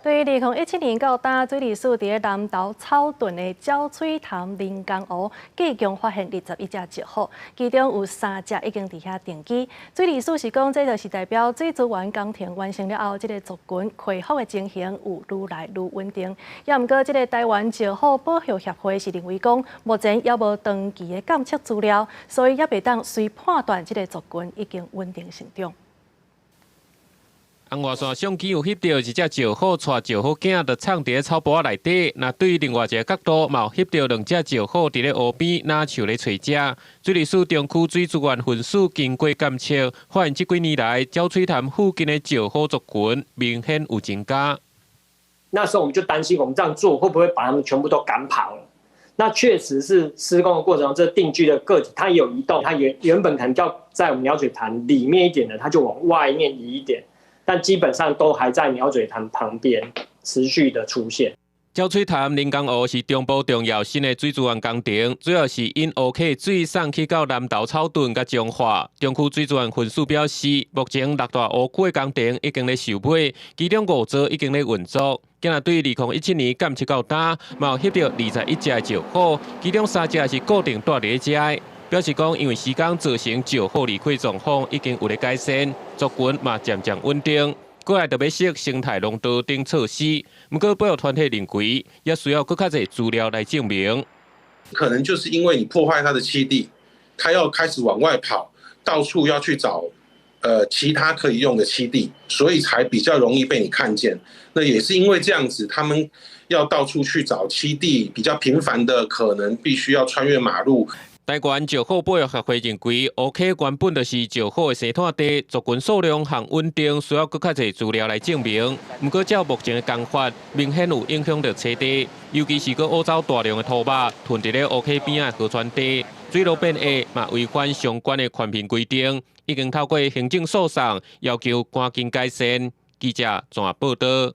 對2017年到今，水利署佇南投草屯的鳥水潭人工湖，計共發現21隻石虎，其中有三隻已經佇遐定居。水利署是講，這就是代表水資源工程完成了後，這个族群恢復的情形有愈來愈穩定。也毋過，這个臺灣石虎保育協會是認為講，目前猶無長期的監測資料，所以猶袂當隨判斷這个族群已經穩定成長。紅外線相機有翕著一隻石虎，帶石虎囝就藏佇咧草埔仔內底。若對另外一个角度，嘛有翕著兩隻石虎佇咧湖邊拿樹咧揣食。水利署中區水資源分署經過監測，發現這幾年來鳥水潭附近的石虎族群明顯有增加。那時候我們就擔心，我們這樣做會不會把他們全部都趕跑了？那確實是施工的過程中，這定居的個體它有移動，它原本可能較在我們鳥水潭裡面一點的，它就往外面移一點。但基本上都還在鳥嘴潭旁邊持續的出現。鳥水潭人工湖是中部重要新的水資源工程，主要是引湖溪水送去到南投草屯佮彰化。中區水資源分署表示，目前六大湖區的工程已經咧收尾，其中五座已經咧運作。今日對2017年監測到今，嘛有翕著21隻的石虎，其中三隻是固定蹛佇咧遮。表示講，因為施工造成石虎離開狀況已經有咧改善，族群嘛漸漸穩定。過來就欲設生態廊道等措施，毋過保育團體認為，也需要閣較濟資料來證明。可能就是因為你破壞它的棲地，它要開始往外跑，到處要去找其他可以用的棲地，所以才比較容易被你看見。那也是因為這樣子，他們要到處去找棲地，比較頻繁的可能必須要穿越馬路。臺灣石虎保育協會認為，湖溪原本就是石虎的生態地，族群數量和穩定需要閣較濟資料來證明。毋過，照目前的工法，明顯有影響著棲地，尤其是閣挖走大量的土肉，囤佇咧湖溪邊仔的河川地，水路變下，嘛違反相關的環評規定，已經透過行政訴訟要求趕緊改善。記者綜合報導。